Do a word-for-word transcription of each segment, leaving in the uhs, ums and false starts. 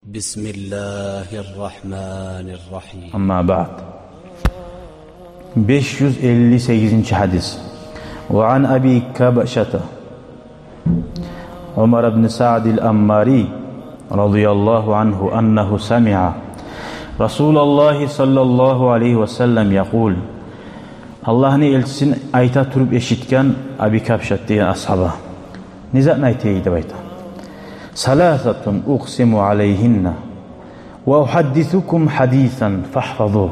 بسم الله الرحمن الرحيم. أما بعد. Беш юз элли сегизинчи гьадис. وعن أبي كبشة عمر بن سعد الأنماري رضي الله عنه أنه سمع رسول الله صلى الله عليه وسلم يقول. Аллагьны элчисин айта туруп эшитген Аби Кабшат деген асгьаба. Не затны айта эди деп айта. ثلاثة أقسم عليهن وأحدثكم حديثا فاحفظوه.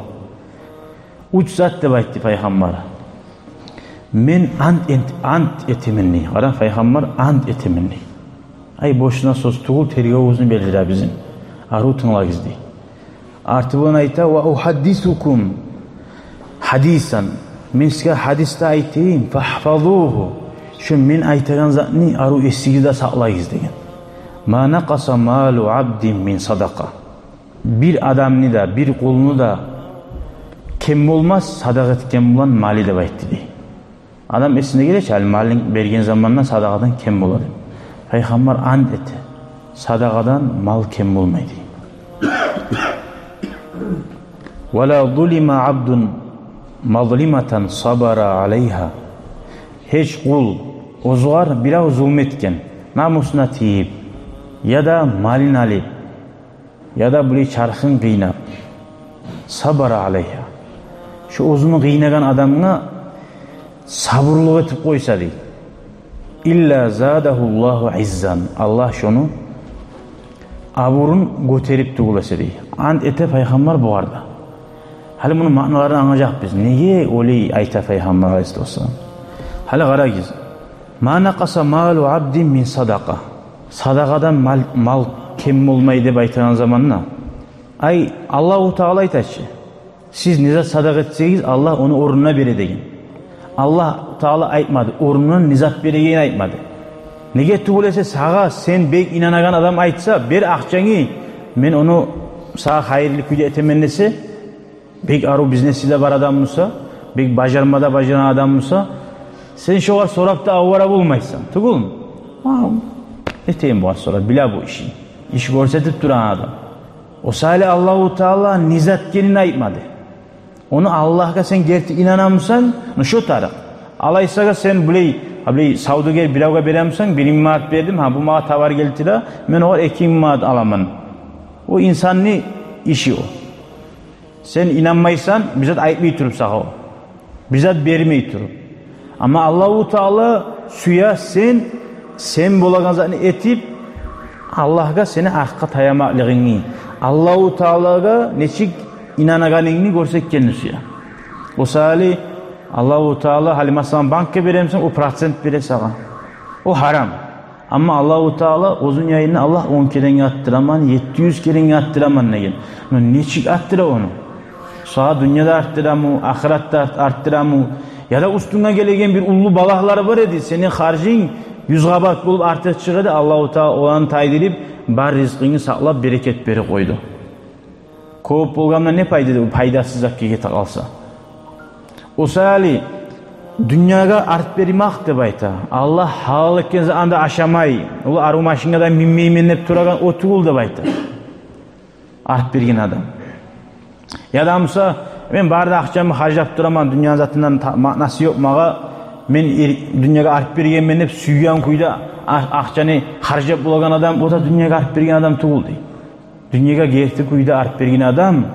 Уьч зат деп айтды пайхаммар. Мен ант эт-, ант этемен дей. Къара, пайхаммар ант этемен дей. Ай, бошуна сёз тюгюл, тергевюбюзню билдире бизин. Арив тынглагъыз дей. Арты булан айта: وأحدثكم حديثا. Мен сизге гьадис де айтайым, فاحفظوه. Шо мен айтагъан затны арив эсигизде сакълагъыз деген. ما نقص مال عبد من صدقة. Бир адамны да, бир къулну да кем болмас садагъа этген булан малы деп айтды дей. Адам эсине геле чи, гьали малын берген заманда садагъадан кем бола деп. Пайхаммар ант эте: садагъадан мал кем болмай дей. ولا ظلم عبد مظلمة صبر عليها. Гьеч къул, оьзюгер бирев зулму этген, намусуна тийип, яда малын алып, яда булай чархын къыйнап, صبر عليها. Шо оьзюню къыйнагъан адамгъа сабурлукъ этип къойса дей. إلا زاده الله عزا. Аллагь шону абурун гётерип тюгюл эсе дей. Ант эте пайхаммар бугъар да. Гьали муну маъналарын англажакъбыз. Неге олай айта пайхаммар алайгьиссалату вассалам? Гьали къарагъыз. ما نقص مال عبد من صدقة. Садагъадан мал, мал кем болмай деп айтагъан заманда, ай, Аллагьу Таала айта чы, сиз не зат садагъа этсегиз, Аллагь ону орнуна бере деген. Аллагьу Таала айтмады, орнундан не зат берегенин айтмады. Неге тюгюл эсе, сагъа сен бек инанагъан адам айтса: «Бер акъчангны, мен ону сагъа хайырлы кюйде этемен», — десе, бек арив бизнеси де бар адам буса, бек бажарма да бажарагъан адам буса, сен шогъар сорап да авара болмайсан, тюгюлмю? А, этейим бугъар сорап, биле бу ишин. Иш гёрсетип турагъан адам. О саялы Аллагьу Таала не зат экенин айтмады. Ону Аллагьгъа сен герти инанамысан, ну шо тарыкъ. Алайса сен билей, а билей савдюгер биревге беремисен: «Бир минг манат бердим, гьа, бу магъа тавар гелтире, мен огъар эки минг манат аламан». О инсанны иши о. Сен инанмайсан, бир зат айтмай туруп сагъа о. Бир зат бермей туруп. Амма Аллагьу Таала сюе сен, сен болагъан затны этип, Аллагьгъа сени аркъа таямакълыгъынгны, Аллагьу Таалагъа нечик инанагъанынгны гёрсетгенни сюе. О саялы Аллагьу Таала, гьали масала, банкге беремисен, о процент бере сагъа. О гьарам. Амма Аллагьу Таала оьзюню янында: «Аллагь, он керенге арттыраман, етти юз керенге арттыраман», — деген. Ну нечик арттыра ону? Сагъа дюньяда арттырамы, ахыратда арт-, арттырамы? Яда уьстюнге гелеген бир уллу балагьлар бар эди, сени харжынг юз къабат болуп артыкъ чыгъа эди, Аллагьу Таала оланы тайдырып, бар ризкъынгны сакълап, берекет берип къойду. Кёп болгъанда не пайда эди, о пайдасыз затгъа гете къалса? О саялы дюньягъа арт бермек деп айта. Аллагь гьалал этген затны да ашамай, уллу арив машинге де минмеймен деп турагъан о тюгюл деп айта арт берген адам. Яда буса: «Мен бары да акъчамны харжлап тураман, дюньяны затындан та-, маънасы ёкъ магъа, мен эр-, дюньягъа арт бергенмен», — деп сюйген кюйде а-, акъчаны харжлап болагъан адам, о да дюньягъа арт берген адам тюгюл дей. Дюньягъа герти кюйде арт берген адам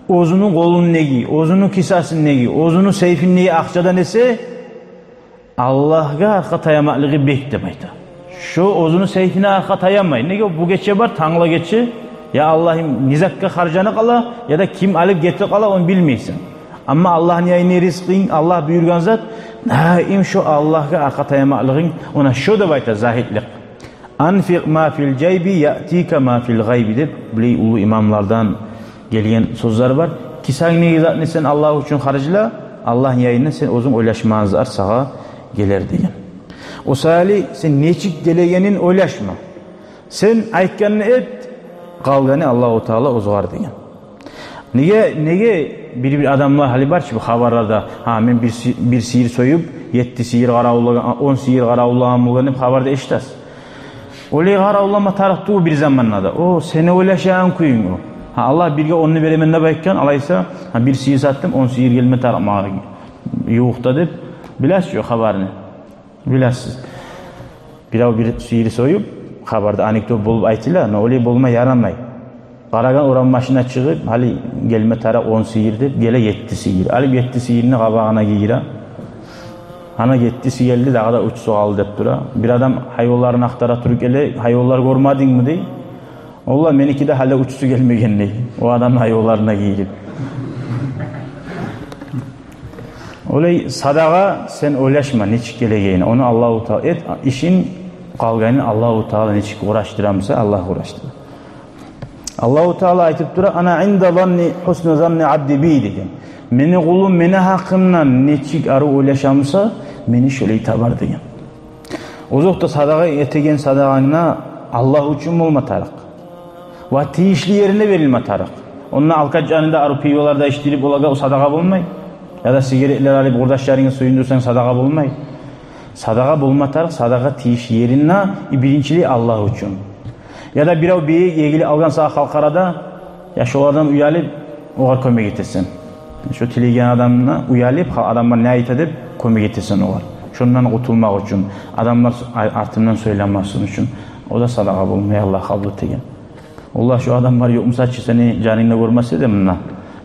оьзюню къолундагъы, оьзюню кисасындагъы, оьзюню сейфиндеги акъчадан эсе Аллагьгъа аркъа таямакълыгъы бек деп айта. Шо оьзюню сейфине аркъа таянмай. Неге? Бу гече бар, тангала гече, я Аллагьым, не затгъа харжлана къала, яда ким алып гете къала, ону билмейсен. Амма Аллагьны янында ризкъынг, Аллагь буюргъан зат, даим шо Аллагьгъа аркъа таямакълыгъынг, она шо деп айта загьитлик. «أنفق ما في الجيب يأتك ما في الغيب», — деп, билей уллу имамлардан гелген сёзлер бар. Кисангдеги затны сен Аллагь учун харжла, Аллагьны янында сен оьзюнг ойлашмагъан зат сагъа гелер деген. О саялы сен нечик гелегенин ойлашма. Сен айтгъанны эт, къалгъаны Аллагьу Таала оьзюгер деген. Неге, неге бир-бир адамлар гьали бар чы бу хабарларда: «Гьа, мен бир си-, бир сыйыр союп, етти сыйыр къаравуллагъан, он сыйыр къаравуллагъан болгъан», — деп хабарда эшитесиз. Олай къаравлама тарыкъ тюгюл бир заманда да. О сени ойлашагъан кююнг о. Гьа, Аллагь бирге онну беремен деп айтгъан, алайса, гьа, бир сыйыр сатдым, он сыйыр гелме тарыкъ магъа ювукъда деп. Билесиз о хабарны. Билесиз. Бирев бир сыйыр союп, хабарда анекдот болуп айтыла, но олай болма ярамай. Къарагъан орамбашына чыгъып, гьали гелме тарыкъ он сыйыр деп, геле етти сыйыр. Алып етти сыйырны къабагъына гийире. Ана етти сыйыр гелди, дагъы да уьчюсю къалды деп тура. Бир адам гьайванларын ахтара туруп геле, гьайванлар гёрмедингми дей. Олла, меники де гьали уьчюсю гелмеген дей. О адамны гьайванларына гийирип. Олай садагъа сен ойлашма нечик гелегенин. Ону Аллагьу Таала эт, ишин къалгъанын Аллагьу Таала нечик къурашдырамса, Аллагь къурашдыра. Аллагьу Таала айтып тура: «Ана инда занни, гьусни занни абди би», — деген. Мени къулум мени гьакъымдан нечик арив ойлашамса, мени шолай табар деген. Озокъда, садагъа этеген садагъанг да Аллагь учун болма тарыкъ. Ва тийишли ерине берилме тарыкъ. Онда алкаш жанында арив пиволар да ичдирип, олагъа о садагъа болмай. Яда сигаретлер алып, къурдашларынгны сююндюрсенг, садагъа болмай. Садагъа болма тарыкъ, садагъа тийишли еринде, и биринчилей Аллагь учун. Яда бирев бийик егили алгъан сагъа халкъ арада, я шолардан уялып, огъар кёмек этесен. Шо тилеген адамдан уялып, гьа, адамлар не айта деп кёмек этесен огъар. Шондан къутулмакъ учун, адамлар артымдан сёйлемесин учун. О да садагъа болмай, Аллагь къабул этеген. Олла, шо адамлар ёкъ буса чы, сени жанынгда гёрмес эди мунда.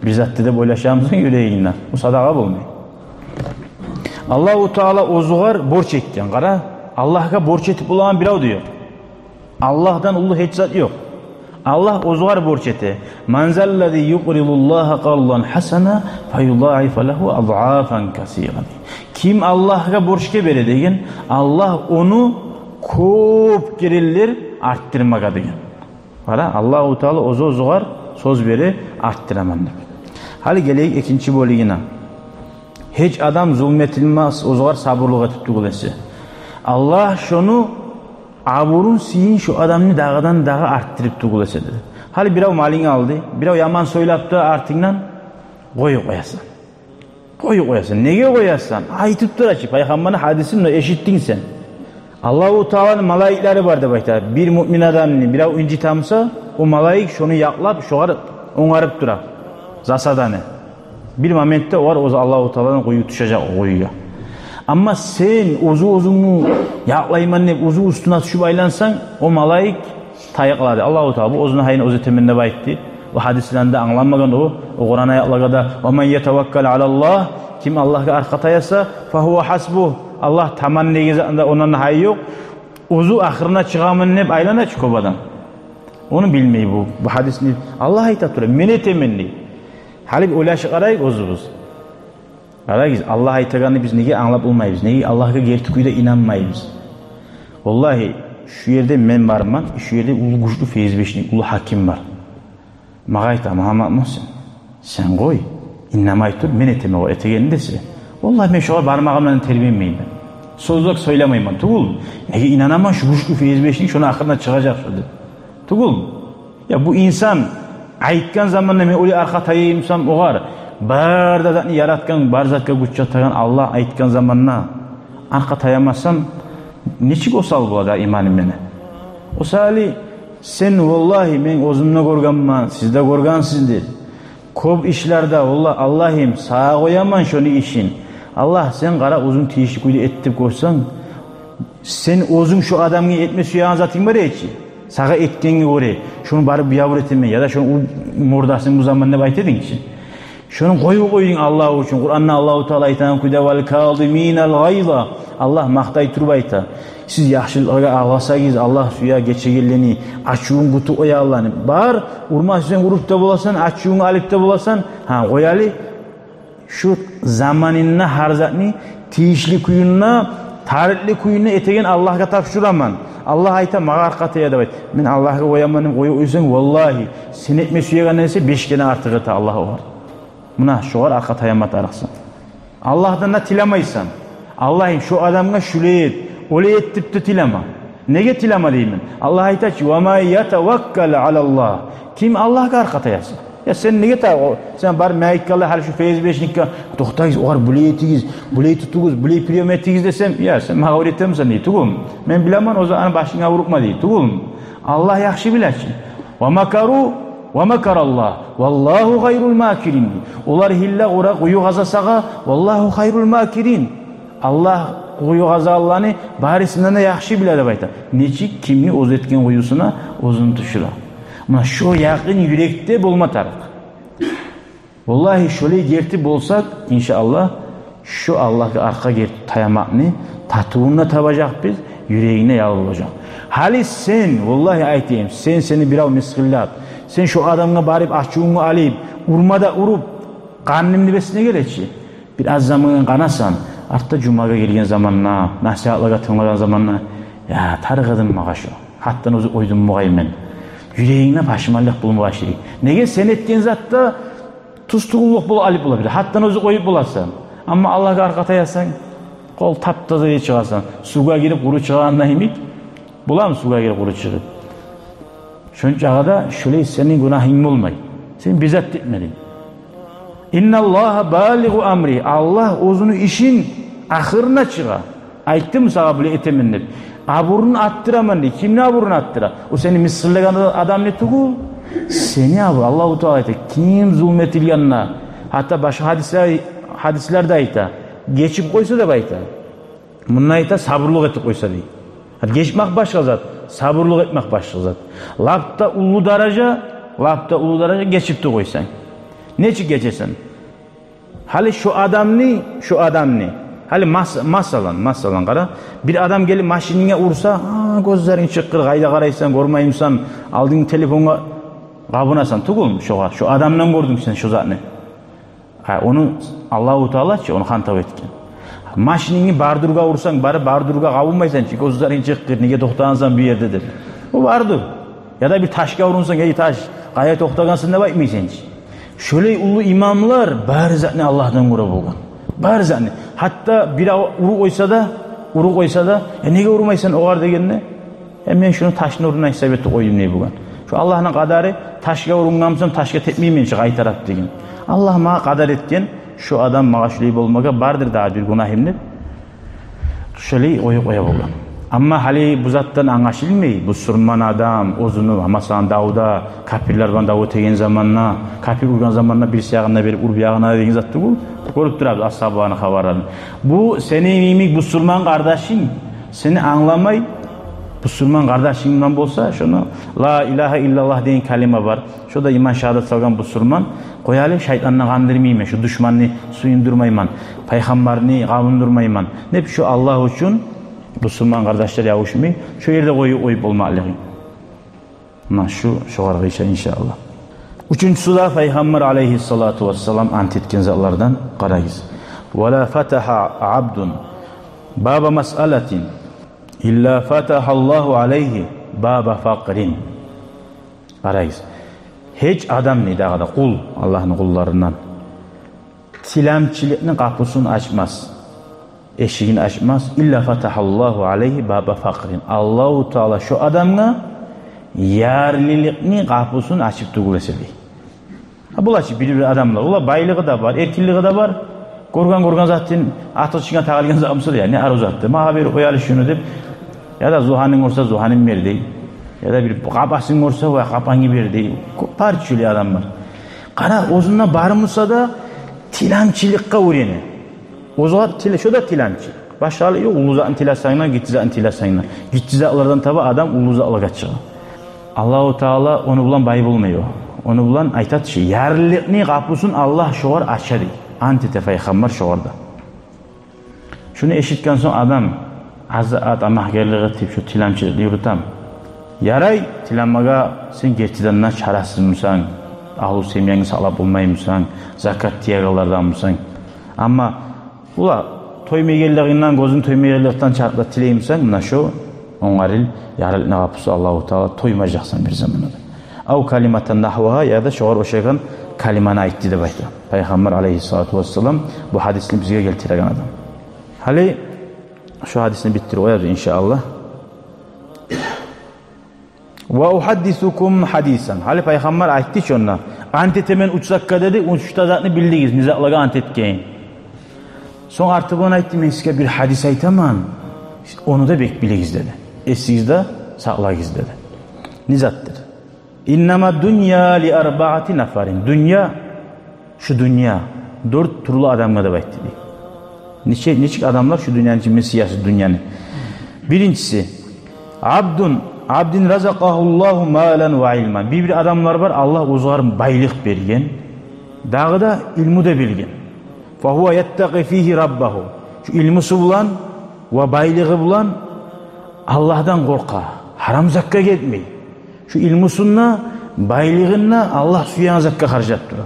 Бир зат деп ойлашамсан юрегингде. О садагъа болмай. Аллагьу Таала оьзюгер борч этген. Къара, Аллагьгъа борч этип болагъан бирев де ёкъ. Аллагьдан уллу гьеч зат ёкъ. Аллагь оьзюгер борч эте. «Ман заллази юкъридуллагьа къардан гьасана фаюдагьифа лагьу адъафан касира», — деген. Ким Аллагьгъа борчгъа бере деген, Аллагь ону кёп керенлер артдырмагъа деген. Къара, Аллагьу Таала оьзю оьзюгер сёз бере, артдыраман деп. Гьали гелейик экинчи бёлюгюне. Гьеч адам зулму этилмес, оьзюгер сабурлукъ этип тюгюл эсе. Аллагь шону абурун, сыйын шо адамны дагъыдан-дагъы артдырып тюгюл эсе деди. Гьали бирев малынг алды, бирев яман сёйлепди артынгдан, къоюп къоясан. Къоюп къоясан. Неге къоясан? Айтып тура чы, пайхаммарны гьадисин де эшитдинг сен. Аллагьу Тааланы малайиклери бар деп айта. Бир муъмин адамны бирев инжитемсе, о малайик шону якълап, шогъар онгарып тура засаданы. Бир моментде огъар оьзю Аллагьу Тааланы къую тюшежек, о къуюгъа. Амма сен оьзю оьзюнгню якълайман деп, оьзю уьстюне тюшюп айлансанг, о малайик тайып къалады. Аллагьу Таала бу оьзюню гьайын оьзю этемен деп айтды. Бу гьадислени де англамагъан о, о Къуран аятлагъа да: «Ва ман ятаваккал алаллагь», ким Аллагьгъа аркъа таяса, «фагьува гьасбугь», Аллагь таман деген затны да ондан гьайы ёкъ. Оьзю ахырына чыгъаман деп айлана чы кёп адам. Ону билмей бу, бу гьадисни Аллагь айта тура, мен этемен дей. Гьали бир ойлашып къарайыкъ оьзюбюз. Къарагъыз, Аллагь айтагъанны биз неге англап болмайбыз? Неге Аллагьгъа герти кюйде инанмайбыз? Валлагьи, шу ерде мен барман, шу ерде уллу гючлю ФСБшник, уллу гьаким бар. Магъа айта: «Магьаммат Мугьсин, сен къой, инанмай тур, мен этемен о этегенни де сизге». Валлагьи, мен шогъар бармагъымдан тербенмеймен. Сёзлек сёйлемеймен тюгюл. Неге, инанаман, шу гючлю ФСБшник шону ахырына чыгъажакъ шо деп. Тюгюл. Я бу инсан айтгъан заманда, мен олай аркъа таяйымсам огъар, бар да затны яратгъан, бар затгъа гюч чатагъан Аллагь айтгъан заманда аркъа таямасам, нечик осал болады иманым мени? Осали сен, валлагьи, мен оьзюм де гёргенмен, сиз де гёргенсиздир. Кёп ишлерде, валлагь, Аллагьым, сагъа къояман шону ишин. Аллагь, сен къара, оьзюнг тийишли кюйде эт деп къойсанг, сен оьзюнг шо адамгъа этме сюеген затынг бар эди чи, сагъа этгенге гёре, шону барып биябур этемен, яда шону у-, мурдасын бузаман деп айта эдинг чи. Шону къоюп къойдунг Аллагь учун. Къуранда Аллагьу Таала айтагъан кюйде: «Вал казиминал гъайза». Аллагь макътай туруп айта: «Сиз яхшылыкъгъа алгъасагъыз, Аллагь сюе гечегенлени, ачувун къутуп къоя Аллагьны». Бар, урма сюйсенг уруп да боласан, ачувунгну алып да боласан. Гьа, къояли, шу заманында гьар затны тийишли кюйде, тарыкълы кюйде этеген Аллагьгъа тапшураман. Аллагь айта, магъа аркъа тая деп айт. Мен Аллагьгъа къояман деп къоюп къойсанг, валлагьи, сен этме сюегенден эсе беш керен артыкъ эте Аллагь огъар. Муна шогъар аркъа таяма тарыкъсан. Аллагьдан да тилемейсен: «Аллагьым, шо адамгъа шулай эт, олай эт», — деп де тилеме. Неге тилеме деймен? Аллагь айта чы: «Ва ман ятаваккал алаллагь». Ким Аллагьгъа аркъа таяса, Я сен неге та-, о, сен бар майкалар гьали шу ФСБшникге: «Токътагъыз, огъар булай этигиз, булай тутугъуз, булай приём этигиз», — десем, я сен магъа уьйретемисен дей, тюгюлмю? Мен билемен, оьзю аны башынга урупма дей, тюгюлмю? Аллагь яхшы биле чи. «Ва макару ва макараллагь, валлагьу хайрул макирин». Олар гьилла къура, къую къаза сагъа, «валлагьу хайрул макирин». Аллагь къую къазагъанланы барысындан да яхшы биле деп айта. Нечик кимни оьзю этген къуюсуна оьзюн тюшюре. Муна шо якъин юрекде болма тарыкъ. Валлагь, шолай герти болсакъ, иншааллагь, шо Аллагьгъа аркъа герти таямакъны татывун да табажакъбыз, юрегинг де ял болажакъ. Гьали сен, валлагь айтайым, сен, сени бирев мысгъыллап, сен шо адамгъа барып, ачувунгну алып, урма да уруп, къанын да бесине геле чи. Бир аз заман къанасан, артда жумагъа гелген заманда, насигьатлагъа тынглагъан заманда: «Я, тарыкъ эдим магъа шо. Гьатта оьзю къойдум бугъай мен». Юрегингде пашманлыкъ болма башлай. Неге? Сен этген затда тюз тюгюллюк болуп къалып бола бир. Гьатта оьзю къоюп боласан. Амма Аллагьгъа аркъа таясанг, къол тап-таза чыгъасан. Сувгъа гирип къуру чыгъагъанда йимик. Боламы сувгъа гирип къуру чыгъып? Шончагъа да шолай сени гюнагьынг болмай. Сен бир зат да этмединг. «Инналлагьа балигъу амри». Аллагь оьзюню ишин ахырына чыгъа. Айтдым сагъа булай этемен деп. Абурун артдыраман дей. Кимни абурун артдыра? О сени мысгъыллагъан адамны тюгюл. Сени абур-, Аллагьу Таала айта, ким зулму этилгенде, гьатта башгъа гьадислер, гьадислерде айта, гечип къойса деп айта. Мунда айта, сабурлукъ этип къойса дей. Гьали гечмек башгъа зат, сабурлукъ этмек башгъа зат. Лап да уллу даража, лап да уллу даража гечип де къойсанг. Нечик гечесен? Гьали шо адамны, шо адамны. Гьали мас-, масалан, масалан, къара. Бир адам гелип машининге урса, а, гёзлеринг чыкъыр, къайда къарайсан, гёрмеймисен, алдынгы телефонгъа къабынасан, тюгюлмю, шогъар. Шо адамдан гёрдюнг сен шо затны. Гьа, ону Аллагьу Таала чы ону хантав этген. Машинингни бордюрге урсанг, барып бордюрге къабынмайсан чы, гёзлеринг чыкъыр, неге токътагъансан бу ерде деп. Бу бордюр. Яда бир ташгъа урунсанг, эй таш, къайда токътагъансан деп айтмайсан чы. Шолай уллу имамлар бары затны Аллагьдан гёре болгъан. Бары затны. Гьатта бир ав-, уруп къойса да, уруп къойса да, э, неге урмайсан огъар дегенде, э, мен шуну ташны орнуна гьисап этип къойдум дей болгъан. Шо Аллагьны къадары, ташгъа урунгъан бусам, ташгъа тепмеймен чи, къайтарып деген. Аллагь магъа къадар этген, шо адам магъа шолай болмагъа, бардыр дагъы бир гюнагьым деп. Шолай къоюп къоя болгъан. Амма гьали бу затдан англашылмай, бусурман адам оьзюню, масалан, давда, капирлер булан дав этеген заманда, капир ургъан заманда бириси ягъына берип, ур бу ягъына деген зат тюгюл. Гёрюп турабыз асгьабаланы хабарларын. Бу сени йимик бусурман къардашынг, сени англамай, бусурман къардашынг булан болса, шону ла илагьа иллаллагь деген калима бар. Шо да иман шагьадат салгъан бусурман. Къояли, шайтанны къандырмайман, шо душманны сююндюрмеймен, пайхаммарны къабундурмайман деп, шо Аллагь учун бусурман къардашлар ябушмай, шо ерде къоюп, къоюп болмакълыгъы. Муна шу, шогъар къыйыша, иншааллагь. Уьчюнчюсю де Пайхаммар алайгьиссалату вассалам ант этген затлардан, къарагъыз. «Ва ла фатагьа абдун баба масъалатин илла фатагьаллагьу алайгьи баба факърин». Къарагъыз. Гьеч адам дей дагъы да, къул, Аллагьны къулларындан, тиламчылыкъны къапусун ачмас, эшигин ачмас, илла фатагьаллагьу алайгьи баба факърин. Аллагьу Таала шо адамгъа ярлылыкъны къапусун ачып тюгюл эсе дей. Гьа, бола чы бир-бир адамлар, олар байлыгъы да бар, эркинлиги де бар. Гёрген-гёрген затын, ачгъычына тагъылгъан зат буса да, яни, арив затды, магъа берип къояли шуну деп, яда зугьанын гёрсе, зугьанын бер дей. Яда бир къапасын гёрсе, вай, къапангны бер дей. Кёп бар чы шолай адамлар. Къара, оьзюнде бар буса да, тиламчылыкъгъа уьйрене. Оьзюне тиле, шо да тиламчы. Башгъалыкъ ёкъ, уллу затын тилесенг де, гиччи затын тилесенг де. Гиччи затлардан таба адам уллу затлагъа чыгъа. Аллагьу Таала ону булан бай болмай о. Ону булан, айтат чы, ярлылыкъны къапусун Аллагь шогъар ача дей. Ант эте Пайхаммар шогъар да. Шуну эшитген сонг адам аз-аз тамагьгерлик этип, шо тиламчылыкъны юрютем. Ярай, тиламагъа сен гертиден де чарасыз бусанг, агьлю семьянгны сакълап болмай бусанг, закат тиегенлерден бусанг. Амма ула тоймайгъанлыгъынгдан, гёзюнг тоймайгъанлыкъдан чарыкъ да тилей бусанг, муна шо онгарыл, ярлылыкъны къапусу Аллагьу Таала, тоймажакъсан бир заманда да. Ав калиматан нагьвагьа, яда шогъар ошагъан калиманы айтды деп айта Пайхаммар алайгьиссалату вассалам, бу гьадисни бизге гелтиреген адам. Гьали шо гьадисни битдирип къоябыз, иншааллагь. «Ва ухаддисукум хадисан». Гьали Пайхаммар айтды чы онда: «Ант этемен уьч затгъа», — деди, уьч де затны билдигиз, не затлагъа ант этгенин. Сонг арты булан айтды: «Мен сизге бир хадис айтаман, ону да бек билигиз», — деди. «Эсигизде сакълагъыз», — деди. Не затдыр? «Иннама дунья ли арбаати нафарин». Дюнья, шу дюнья дёрт тюрлю адамгъа деп айтды дей. Нече, нечик адамлар шу дюньяны ичинде, миссиясы дюньяны? Биринчиси, «абдун, абдин разакъагьуллагьу малан ва илман». Бир-бир адамлар бар, Аллагь оьзюне байлыкъ берген, дагъы да илму да билген. «Фагьува яттакъи фигьи раббагьу». Шу илмусу булан ва байлыгъы булан Аллагьдан къоркъа, гьарам затгъа гетмей. Шу илмусун да, байлыгъын да Аллагь сюеген затгъа харжлап тура.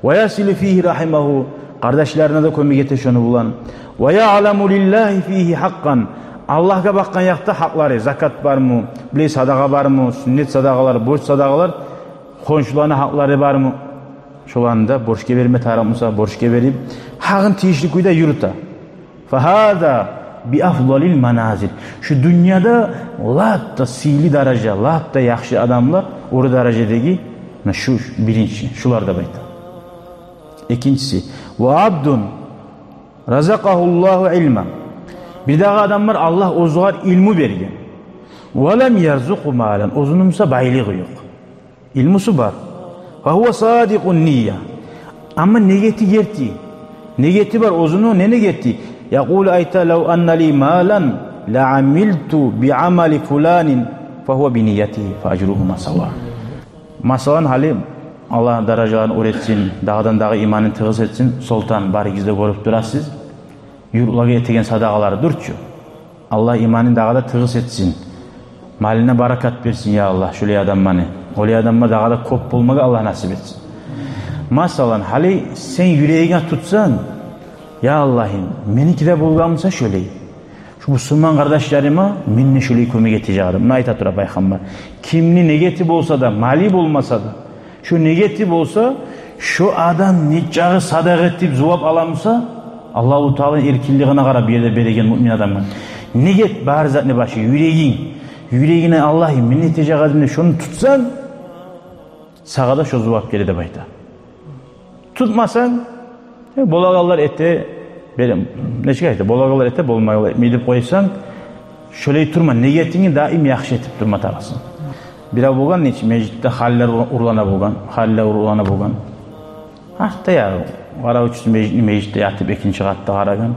«Ва ясилу фигьи рахимагьу», къардашларына да кёмек эте шону булан. «Ва яъламу лиллагьи фигьи хьакъкъан». Аллагьгъа бакъгъан якъда гьакълары, закат бармы, билей садагъа бармы, сюннет садагъалар, борч садагъалар, хоншуланы гьакълары бармы? Шоланы да борчгъа берме тарыкъ буса, борчгъа берип, гьакъын тийишли кюйде юрюте. «Фагьаза би афдалил маназил». Шу дюньяда лап да сыйлы даража, лап да яхшы адамлар, оьр даражадагъы, муна шу биринчи, шулар деп айта. Экинчиси, «ва абдун разакъагьуллагьу илман». Бирдагъы адам бар, Аллагь оьзюне илму берген. «Ва лам ярзукъгьу малан». Оьзюню буса байлыгъы ёкъ. Илмусу бар. «Фагьува садикъун ния». Амма негети герти. Негети бар оьзюню, не негети? «Якъулу», айта: «Лав анна ли малан ла амилту би амали фуланин, фагьува би ниятигьи, фа ажругьума сава». Масала, гьали, Аллагь даражаларын оьр этсин, дагъыдан-дагъы иманын тыгъыс этсин, Солтан, барыгъыз да гёрюп турасыз, юртлагъа этеген садагъалары дюр чю. Аллагь иманын дагъы да тыгъыс этсин. Малына баракат берсин, я Аллагь, шолай адамланы. Олай адамлар дагъы да кёп болмагъа Аллагь насип этсин. Масала, гьали сен юрегинге тутсанг: «Я Аллагьым, меники де болгъан буса шолай, шу бусурман къардашларыма мен де шолай кёмек этежек эдим». Муна айта тура Пайхаммар. Кимни негети болса да, малы болмаса да, шо негети болса, шо адам нечакъы садагъа этип зувап ала буса, Аллагьу Тааланы эркинлигине къарап бу ерде береген муъмин адамгъа. Негет бары затны башы, юрегинг. Юрегинге: «Аллагьым, мен этежек эдим», — деп шону тутсанг, сагъа да шо зувап геле деп айта. Тутмасанг, э, болагъанлар эте, берем, нечик айта, болагъанлар эте, болмагъанлар этмей деп къойсанг, шолай турма, негетингни даим яхшы этип турма тарыкъсан. Бирев болгъан, нече межитде халилер ур-, урлана болгъан, халилер урлана болгъан. Артда, я, къарав учусу межитни межитде ятып, экинчи къатда къарагъан.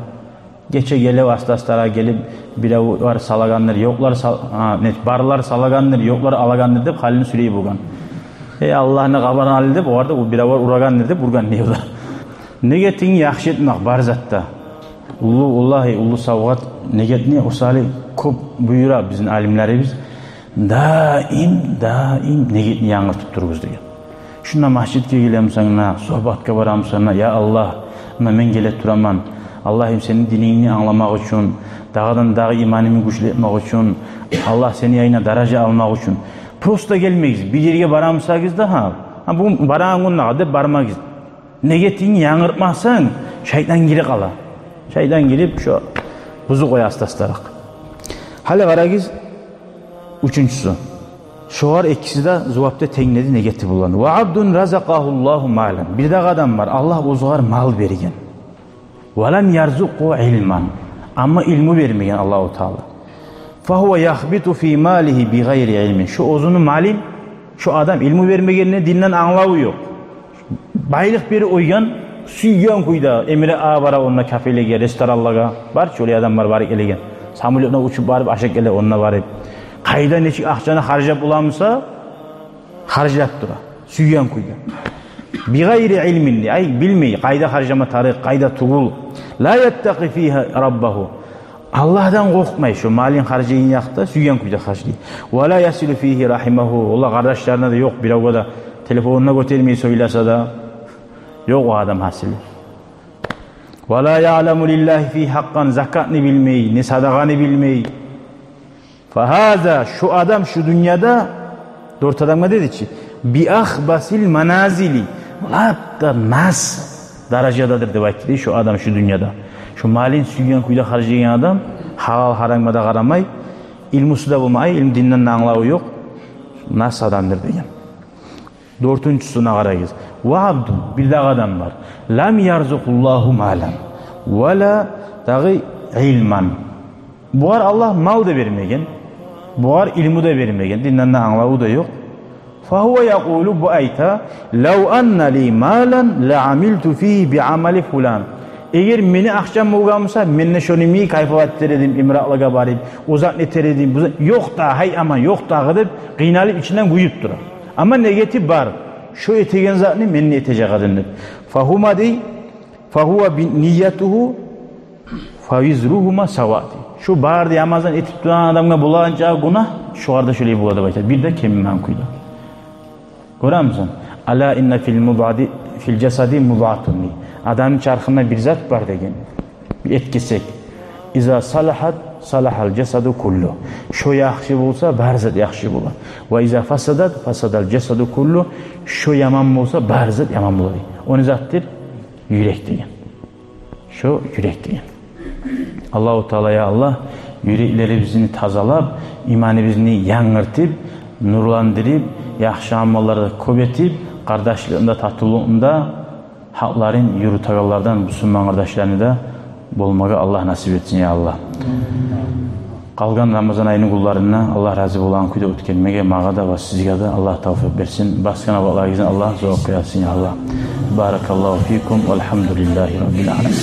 Гече геле, аста-астара гелип, бирев бар, салагъандыр, ёкълар сал-, а, не, барлар салагъандыр, ёкълар алагъандыр деп, халин сюрей болгъан. Э, Аллагьны къабарын алды деп, олар да, о бирев бар урагъандыр деп, ургъан не олар. Негетинг яхшы этмек бар затда. Уллу, валлагьи, уллу савгъат негетни, осали кёп буюра бизин алимлерибиз. Даим, даим негетни янгыртып туругъуз деген. Шунда межитге гелемисен де, сугьбатгъа барамысан да: «Я Аллагь, муна мен геле тураман. Аллагьым, сени динингни англамакъ учун, дагъыдан-дагъы иманымны гючлю этмек учун, Аллагь, сени янынга даража алмакъ учун». Просто гелмегиз. Бир ерге барамысагъыз да, гьа, гьа, бугюн барагъан гюн дагъы деп бармагъыз. Негетингни янгыртмасанг, шайтан гире къала. Шайтан гирип, шо бузуп къоя аста-астаракъ. Гьали къарагъыз, уьчюнчюсю. Шолар экиси де зувапда тенг деди негети булан. «Ва абдун разакъагьуллагьу малан». Бирдагъы адам бар, Аллагь оьзюне мал берген. «Ва лам ярзукъгьу илман». Амма илму бермеген Аллагьу Таала. «Фагьува яхбиту фи малигьи би гъайри илмин». Шо оьзюню малын, шо адам илму бермегенде динден англаву ёкъ. Байлыкъ берип къойгъан, сюйген кюйде эмире а бара онда кафелеге, ресторанлагъа. Бар чы олай адамлар барып гелеген. Самолётда учуп барып ашап геле онда барып. Къайда нечик акъчаны харжлап боламыса, харжлап тура. Сюйген кюйде. «Би гъайри илмин», ай, билмей, къайда харжлама тарыкъ, къайда тюгюл. «Ла яттакъи фигьи раббагьу». Аллагьдан къоркъмай, шо малын харжлайгъан якъда сюйген кюйде харжлай. «Ва ла ясилу фигьи рахимагьу». Олай къардашларына да ёкъ, биревге де телефонун да гётермей сёйлесе де. Ёкъ о адам гьасили. «Ва ла яъламу лиллагьи фигьи хьакъкъан», закатны билмей, не садагъаны билмей. «Фагьаза», шо адам шу дюньяда, дёрт адамгъа деди чи, «би ахбасил маназили», лап да нас даражададыр деп айтды дей шо адам шу дюньяда. Шо малын сюйген кюйде харжлайгъан адам, гьалал-гьарамгъа да къарамай, илмусу да болмай, илму, динден де англаву ёкъ. нас адамдыр деген. Дёртюнчюсюне къарагъыз. Ва абдун, бир дагъы адам бар. Лам ярзукъгьуллагьу малан ва ла дагъы илман. Бугъар Аллагь мал да бермеген, бугъар илму да бермеген, динден де англаву да ёкъ. Фагьува якъулу, бу айта: «Лав анна ли малан ла амилту фигьи би амали фулан». Эгер мени акъчам болгъан буса, мен де шону йимик кайфовать этер эдим, имратлагъа барып, о затны этер эдим, бу зат... Ёкъ да, гьай аман, ёкъ дагъы деп, къыйналып, ичинден гюйюп тура. Амма негети бар, шо этеген затны мен де этежек эдим деп. Фагьума дей, фагьува би ниятугьу, фавизругьума сава дей. Шо бары да яман зат этип турагъан адамгъа болагъанча гюнагь, шогъар да шолай бола деп айта. Бир де кемимеген кюйде. Гёремисен? Ала инна фил мудгъати, фил жасади мудгъатун дей. Адамны чархында бир зат бар деген. Бир эт кесек. Иза салахат, салахал жасаду куллу. Шо яхшы болса, бары зат яхшы бола. Ва иза фасадат, фасадал жасаду куллу. Шо яман болса, бары зат яман бола дей. О не затдыр? Юрек деген. Шо юрек деген. Аллагьу Таала, я Аллагь, юреклерибизни тазалап, иманыбызны янгыртып, нурландырып, яхшы амалланы кёп этип, къардашлыгъында, татывлугъунда гьакъларын юрютегенлерден бусурман къардашларына да болмагъа Аллагь насип этсин, я Аллагь. Къалгъан Рамазан айны гюнлерин Аллагь рази болагъан кюйде оьтгермеге магъа да ва сизге де Аллагь тавфикъ берсин. Басгъан абатларыгъызны Аллагь зувап берсин, я Аллагь. Баракаллагьу фикум, валгьамдулиллагьи раббил аламин.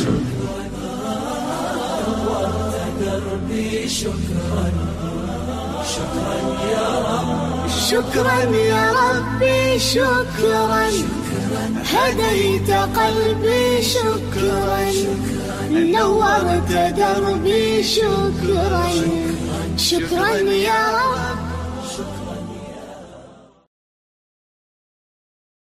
شكرا يا ربي، شكرا، هديت قلبي، شكرا، نورت دربي، شكرا، شكرا يا رب.